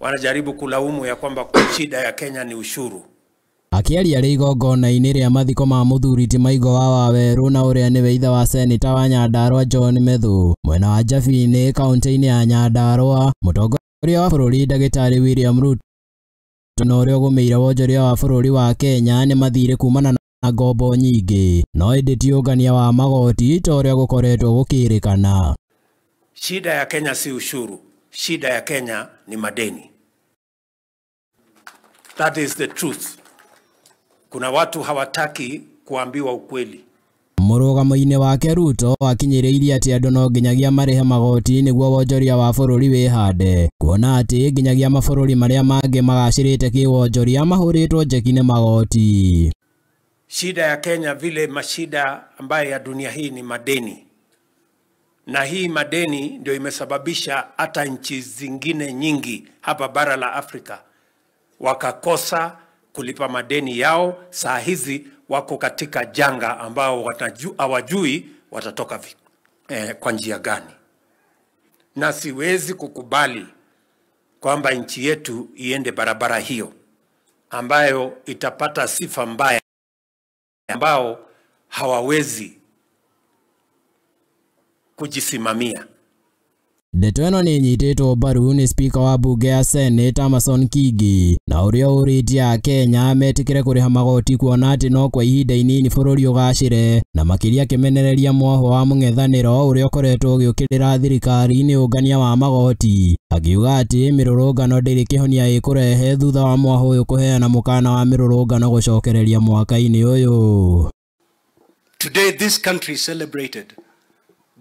Wanajaribu kulaumu ya kwamba shida ya Kenya ni ushuru. Akĩaria rĩ igongona-inĩ rĩa mathiko ma mũthuri ti Maigo wa Wawerũ na ũrĩa nĩwe ithe wa seneta wa Nyandarua John Methu mwena wa Njabini kaunti-inĩ ya Nyandarua, mũtongoria wa bũrũri ndagĩtarĩ William Ruto na ũrĩa ũgũmĩire wonjoria wa bũrũri wa Kenya nĩ mathirĩ kumana na ngombo nyingĩ, no ĩndĩ ti ũngania wa magoti ta ũrĩa gũkoretwo gũkĩrĩkana. Shida ya Kenya si ushuru, shida ya Kenya ni madeni. That is the truth. Kuna watu hawataki kuambiwa ukweli. Mũrũgamo-inĩ wake Ruto akinyĩrĩirie atĩ andũ no nginyagia marĩhe magoti nĩguo wonjoria wa bũrũri wĩhande, kuona atĩ nginyagia mabũrũri marĩa mangĩ magacĩrĩte kĩwonjoria mahũrĩtwo njeki nĩ magoti. Shida ya Kenya vile mashida ambayo ya dunia hii ni madeni, na hii madeni ndio imesababisha hata nchi zingine nyingi hapa bara la Afrika wakakosa kulipa madeni yao. Saa hizi wako katika janga ambao hawajui watatoka kwa njia gani. Na siwezi kukubali kwamba nchi yetu iende barabara hiyo ambayo itapata sifa mbaya, ambao hawawezi kujisimamia. Ndeto ĩno nĩ ĩnyitĩtwo mbaru nĩ spika wa mbunge ya Senate Amason Kingi na ũrĩa ũrĩtie Akenya metĩkĩre kũrĩha magoti kuona atĩ no kwa ihinda inini bũrũri ũgacĩre, na makĩria akĩmenereria mwahũ wa mũng'ethanĩro ũrĩa ũkoretwo ũgĩũkĩrĩra thirikari nĩ ũngania wa magoti, akiuga atĩ mĩrũrũngano ndĩrĩ kĩhonia ĩkũrehe thutha wa mwahũ ũyũ kũheana mũkana wa mĩrũrũngano gũcokereria mwaka-inĩ ũyũ. Today this country is celebrated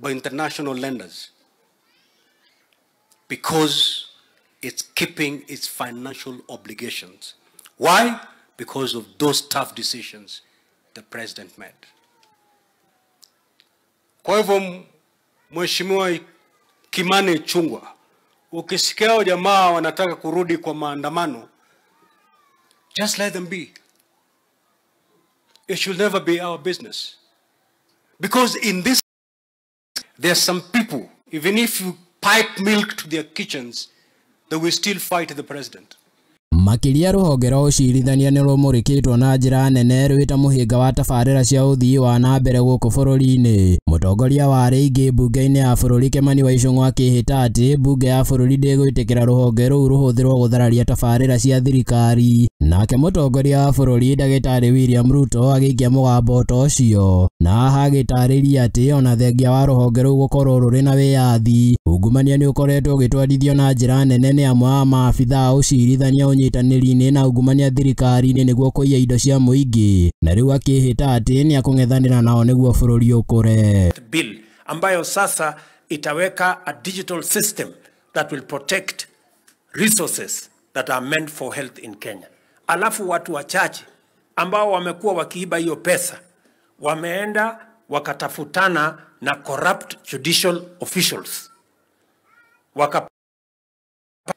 by international lenders because it's keeping its financial obligations. Why? Because of those tough decisions the president made. Kwa hivyo Mheshimiwa Kimani Ichung'wah, ukisikia jamaa wanataka kurudi kwa maandamano, just let them be. It should never be our business. Because in this, there are some people, even if you pipe milk to their kitchens, they will still fight the president. Makĩria rũhonge rwa ũcirithania nĩ rũmũrĩkĩtwo na njĩra nene rwĩta mũhĩnga wa tabarĩra cia ũthii wa na mbere gũkũ bũrũri-inĩ. Mũtongoria wa arĩa aingĩ mbunge-inĩ ya bũrũri Kimani wa Ichung'wah akĩhĩta atĩ mbunge ya bũrũri ndĩgwĩtĩkĩra rũhonge rũu rũhũthĩrwo gũthararia tabarĩra cia thirikari. Nake mũtongoria wa bũrũri ndagĩtarĩ William Ruto agĩikia mũgambo ta ũcio, na haha agĩtarĩria atĩ ona thengia wa rũhonge rũu gũkorwo rũrĩ na wĩyathi, ungumania nĩ ũkoretwo ũgĩtwarithio na njĩra nene nĩ amwe a maabitha a ũcirithania ũnyitanĩri-inĩ na ungumania thirikari-inĩ nĩguo kũiya indo cia mũingĩ, na rĩu akĩhĩta atĩ nĩ akũng'ethanĩra nao nĩguo bũrũri ũkũre. Bill ambayo sasa itaweka a digital system that will protect resources that are meant for health in Kenya. Alafu watu wachache ambao wamekuwa wakiiba hiyo pesa wameenda wakatafutana na corrupt judicial officials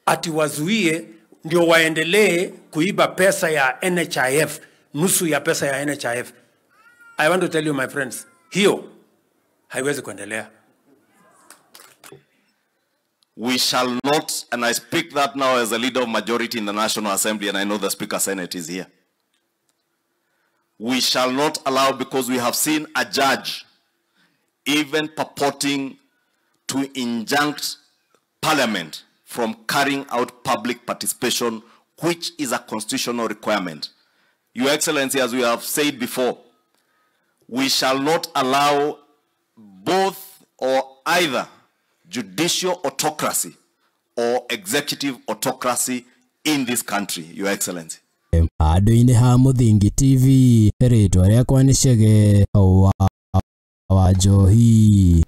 ati wazuie ndio waendelee kuiba pesa ya NHIF, nusu ya pesa ya NHIF. I want to tell you my friends, hiyo haiwezi kuendelea. We shall not, and I speak that now as a leader of majority in the National Assembly, and I know the Speaker Senate is here. We shall not allow, because we have seen a judge even purporting to injunct Parliament from carrying out public participation, which is a constitutional requirement. Your Excellency, as we have said before, we shall not allow both or either judicial autocracy or executive autocracy in this country, Your Excellency. Handũ-inĩ ha Mũthingi TV, rĩtwa rĩakwa nĩ Chege wa Njohi.